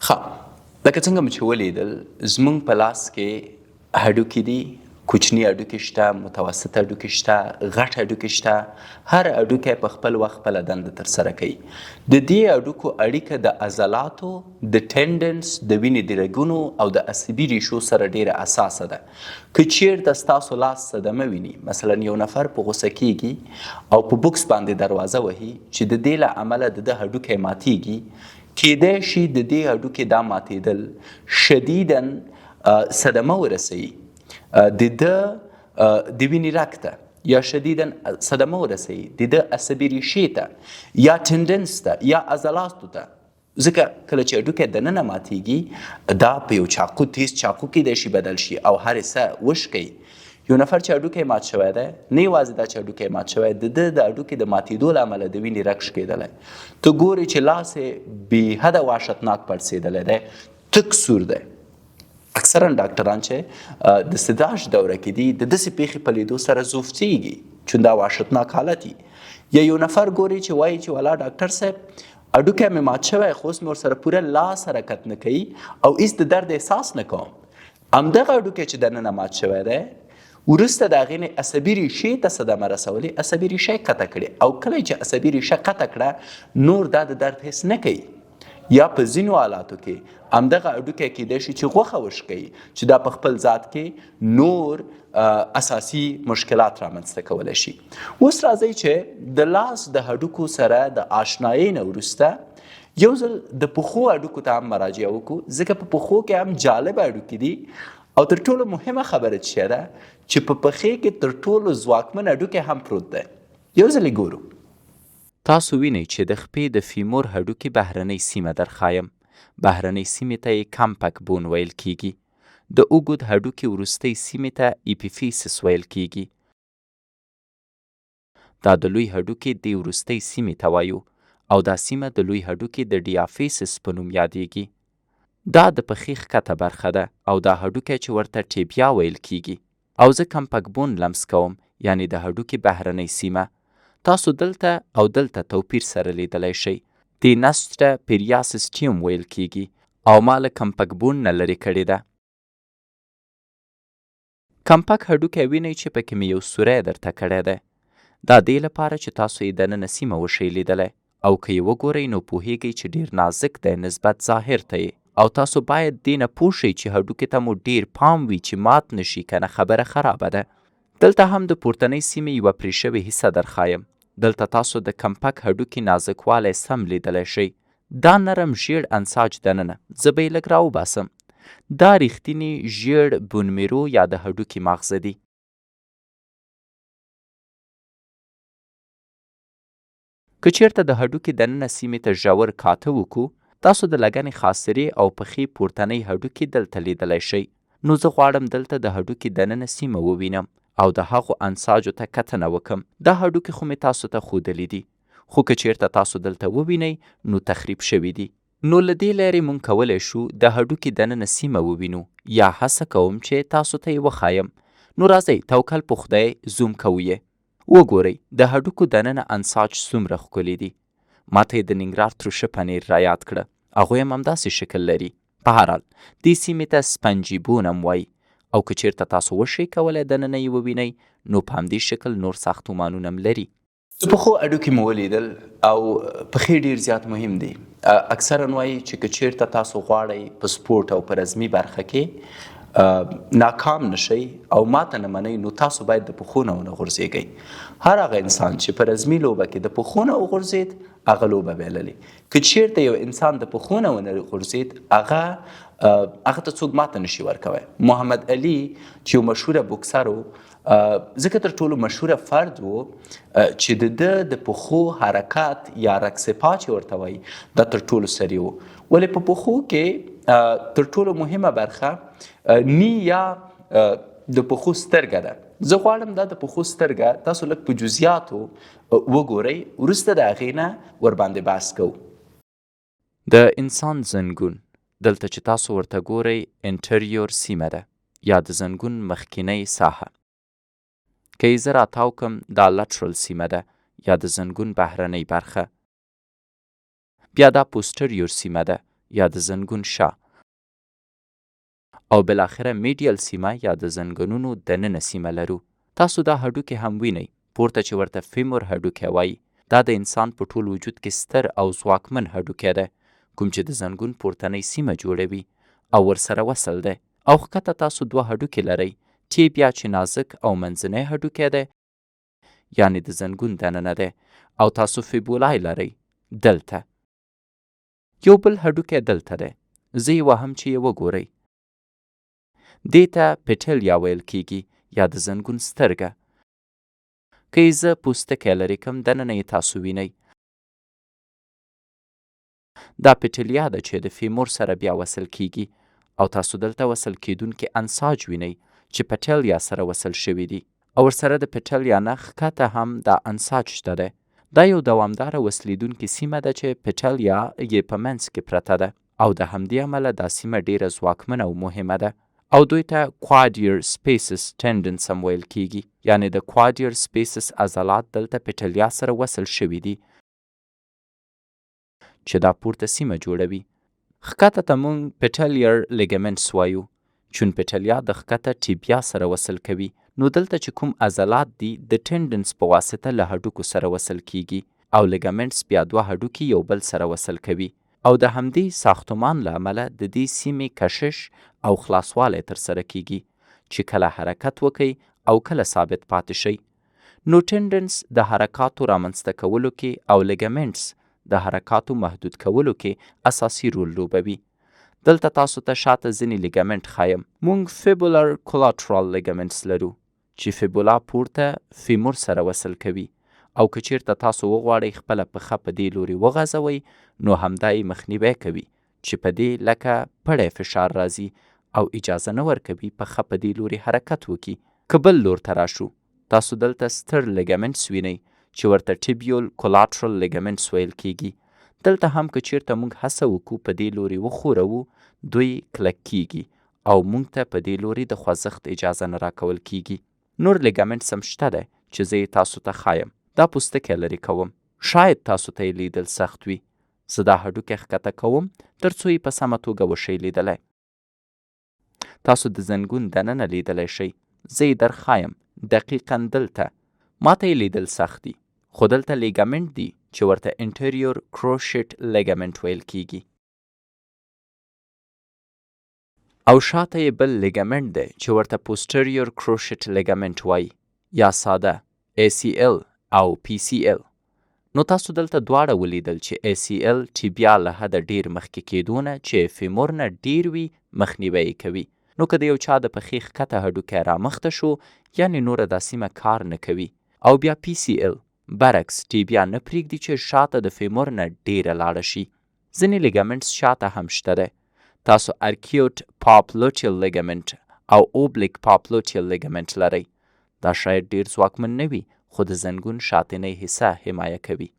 ښه، لکه څنګه مو چې ولیدل، زموږ په لاس کې هډوکي دي، کوچني هډوکي شته، متوسط هډوکي شته، غټ هډوکي شته. هر هډوکی په خپل وخت خپله دنده ترسره کوي. د دې هډوکو اړیکه د عضلاتو، د ټینډنس، د وینې د رګونو او د عصبي ریښو سره ډیره اساسه ده. که چیرته ستاسو لاس صدمه ویني، مثلا یو نفر په غوسه کیږي او په بوکس باندې دروازه وهي چې د دې له امله د ده هډوکی ماتیږي، کیدای شي د دې هډوکي دا ماتیدل شدیداً صدمه ورسوي د ده د وینې رګ ته، یا شدیداً صدمه ورسوي د ده عصبي ریښې ته، یا ټینډنس ته، یا عضلاتو ته. ځکه کله چې هډوکی دننه ماتیږي، دا په یو چاقو، تیز چاقو کیدای شي بدل شي او هر حصه وشکوي. یو نفر چې هډوکی مات شوی دی، نه یوازې دا چې هډوکی مات شوی، د ده د هډوکي د ماتېدو له امله د وینې رګ شکېدلی. ته ګورې چې لاس یې بې حده وحشتناک پړسېدلی دی، تک سور دی. اکثرا ډاکټران چې د سداش دوره کې دي، د داسې پېښې په لیدو سره زوفڅېږي، چون دا وحشتناک حالت وي. یا یو نفر ګوري چې وایي چې ولا ډاکټر صاحب، هډوکی مې مات شوی، خو اوس مې ورسره پوره لاس حرکت نه کوي او هیڅ د درد احساس نه کوم. همدغه هډوکی چې دننه مات شوی دی، وروسته د هغې نه عصبي ریښې ته صدمه رسولې، عصبي ریښه یې قطع کړې، او کله چې عصبي ریښه قطع کړه، نور دا د درد حس نه کوي. یا په ځینو حالاتو کې همدغه هډوکی کیدای شي چې غوښه وشکوي، چې دا په خپل ذات کې نور اساسي مشکلات رامنځته کولی شي. اوس راځئ چې د لاس د هډوکو سره د آشنایۍ نه وروسته یو ځل د پښو هډوکو ته هم مراجعه وکړو، ځکه په پښو کې هم جالب هډوکي دي. او تر ټولو مهمه خبره چې ده چې په پښې کې تر ټولو ځواکمن هډوکی هم پروت دی. یو ځل یې ګورو. تاسو وینئ چې د خپې د فیمور هډوکي بهرنۍ سیمه درښایم. بهرنۍ سیمې ته یې کمپک بون ویل کیږي. د اوږد هډوکي وروستۍ سیمې ته ایپیفیسس ویل کیږي. دا د لوی هډوکي دې وروستۍ سیمې ته وایو، او دا سیمه د لوی هډوکي د ډیافیسس په نوم یادیږي. دا د پښې ښکته برخه ده، او دا هډوکی چې ورته ټیبیا ویل کیږي. او زه کمپک بون لمس کوم، یعنې د هډوکي بهرنۍ سیمه. تاسو دلته او دلته توپیر سره لیدلی شئ. دې نسج ته پیریاسیسټیوم ویل کیږي، او ما له کمپک بون نه لرې کړې ده. کمپک هډوکی وینئ چې پکې مې یو سوری درته کړی دی. دا دې لپاره چې تاسو یې دننه سیمه وشئ لیدلی، او که یې وګورئ نو پوهیږئ چې ډیر نازک دی نسبت ظاهر ته یې. او تاسو باید دې نه پوه شئ چې هډوکي ته مو ډیر پام وي چې مات نه شي، کنه خبره خرابه ده. دلته هم د پورتنۍ سیمې یوه پرې شوې حصه درښایم. دلته تاسو د کمپک هډوکي نازکوالی سم لیدلی شئ. دا نرم ژیړ انساج دننه، زه به یې لږ راوباسم. دا رښتیني ژیړ بونمیرو یا د هډوکي ماغزه دي. که چیرته د هډوکي دننه سیمې ته ژور کاته وکړو، تاسو د لګنې خاصرې او پښې پورتنۍ هډوکي دلته لیدلی شئ. نو زه غواړم دلته د هډوکي دننه سیمه ووینم او د هغو انساجو ته کتنه وکړم. دا هډوکي خو مې تاسو ته ښودلي دي، خو که چیرته تاسو دلته ووینئ نو تخریب شوي دي. نو له دې لارې مونږ کولی شو د هډوکي دننه سیمه ووینو، یا هڅه کوم چې تاسو ته یې وښایم. نو راځئ توکل په خدای زوم کوو یې. وګورئ د هډوکو دننه انساج څومره ښکلي دي. ما ته یې د ننګرهار ترشه پنیر رایاد کړه، هغوی هم همداسې شکل لري. په هر حال دې سیمې ته سپنجي بون هم وایي، او که چیرته تاسو وشئ کولی دننه یې ووینئ نو په همدې شکل نور ساختمانونه هم لري. د پښو هډوکي مو ولیدل، او پښې ډیر زیات مهم دي. اکثرا وایي چې که چیرته تاسو غواړئ په سپورت او په رزمي برخه کې ناکام نشئ او ماته نه منئ، نو تاسو باید د پښو نه ونه غورځېږئ. هر هغه انسان چې په رزمي لوبه کې د پښو نه وغورځېد، هغه لوبه بایللې. که چیرته یو انسان د پښو نه ونه غورځېد، هغه ته څوک ماته نشي ورکوی. محمد علي چې یو مشهوره بوکسر و، ځکه تر ټولو مشهوره فرد و چې د ده د پښو حرکت یا رقص پا چې ورته وایي، دا تر ټولو سریع و. ولې په پښو کې تر ټولو مهمه برخه نی یا د پښو سترګه ده. زه غواړم دا د پښو سترګه تاسو لږ په جزئیاتو وګورئ، وروسته د هغې نه ورباندې بحث کوو. د انسان زنګون، دلته چې تاسو ورته ګورئ انټریور سیمه ده یا د زنګون مخکینۍ ساحه. که یې زه راتاو کړم دا لټرل سیمه ده یا د زنګون بهرنۍ برخه. بیا دا پوسټریور سیمه ده یا د زنګون شا او بالاخره میډیل سیمه یا د زنګنونو دننه سیمه لرو. تاسو دا هډوکی هم وینئ، پورته چې ورته فیمور هډوکی وایي. دا د انسان په ټول وجود کې ستر او ځواکمن هډوکی دی، کوم چې د زنګون پورتنۍ سیمه جوړوي او ورسره وصل دی. او ښکته تاسو دوه هډوکي لرئ، ټیبیا چې نازک او منځنی هډوکی دی، یعنې د زنګون دننه دی، او تاسو فیبولای لرئ، دلته. یو بل هډوکی دلته دی، زه یې وهم چې یې وګورئ. دې ته پټلیا ویل کیږي یا د زنګون سترګه. که یې زه پوستکی لرې کم، دننه یې تاسو وینئ. دا پټلیا ده چې د فیمور سره بیا وصل کیږي او تاسو دلته وصل کیدونکي انساج وینئ چې پټلیا سره وصل شوي دي او ورسره د پټلیا نه ښکته هم دا انساج شته دی. دا یو دوامداره وصلیدونکې سیمه ده چې پټلیا یې په منځ کې پرته ده او د همدې امله دا سیمه ډیره ځواکمنه او مهمه ده او دوی ته کوادیر سپیسس ټینډنس هم ویل کیږي، یعنې د کوادیر سپیسس عضلات دلته پټلیا سره وصل شوي دي چې دا پورته سیمه جوړوي. ښکته ته مونږ پټلیر لیګمنټس وایو، چون پټلیا د ښکته ټیبیا سره وصل کوي، نو دلته چې کوم عضلات دي د ټینډنس په واسطه له هډوکو سره وصل کیږي او لیګمنټس بیا دوه هډوکي یو بل سره وصل کوي او د همدې ساختمان له امله د دې سیمې کشش او خلاصوالی ترسره کیږي چې کله حرکت وکړئ او کله ثابت پاتې شئ. نو ټینډنس د حرکاتو رامنځته کولو کې او لیګمنټس د حرکاتو محدود کولو کې اساسي رول لوبوي. دلته تاسو ته شاته ځینې لیګمنټ ښایم. مونږ فیبولر کولاټرال لیګمنټس لرو چې فیبولا پورته فیمور سره وصل کوي او که چیرته تاسو وغواړئ خپله پښه په دې لوري وغځوئ نو همدا یې مخنیوی کوي چې په دې لکه پړی فشار راځي او اجازه نه ورکوي پښه په دې لوري حرکت وکړي. که بل لور ته راشو تاسو دلته ستر لیګمنټس وینئ چې ورته ټیبیول کولاټرل لیګمنټس ویل کیږي. دلته هم که چیرته مونږ هڅه وکړو په دې لوري وښوروو دوی کلک کیږي او مونږ ته په دې لوري د خوځښت اجازه نه راکول کیږي. نور لیګمنټس هم شته دی چې زه یې تاسو ته ښایم. دا پوستکی لرې کوم. شاید تاسو ته یې لیدل سخت وي. زه دا هډوکی ښکته کوم تر څو یې په سمه توګه وشئ لیدلی. تاسو د زنګون دننه لیدلی شئ. زه یې در ښایم، دقیقاً دلته. ماته یې لیدل سخت دي، خو دلته لیګمنټ دي چې ورته انټریور کروشیټ لیګمنټ ویل کیږي. او شاته یې بل لیګمنټ دی چې ورته پوسټریور کروشیټ لیګمنټ وایي، یا ساده ACL او PCL. نو تاسو دلته دواړه ولیدل چې ACL ټیبیا له حده ډیر مخکې کېدو نه چې فیمور نه ډیر وي مخنیوی یې کوي. نو که د یو چا د پښې ښکته هډوکی رامخته شو یعنې نوره دا سیمه کار نه کوي. او بیا PCL برعکس ټیبیا نه پرېږدي چې شاته د فیمور نه ډیره لاړه شي. ځینې لیګمنټس شاته هم شته دی. تاسو ارکیوټ پاپلوټیل لیګمنټ او اوبلیک پاپلوټیل لیګمنټ لرئ. دا شاید ډیر ځواکمن نه وي، خو د زنګون شاتنۍ حصه حمایه کوي.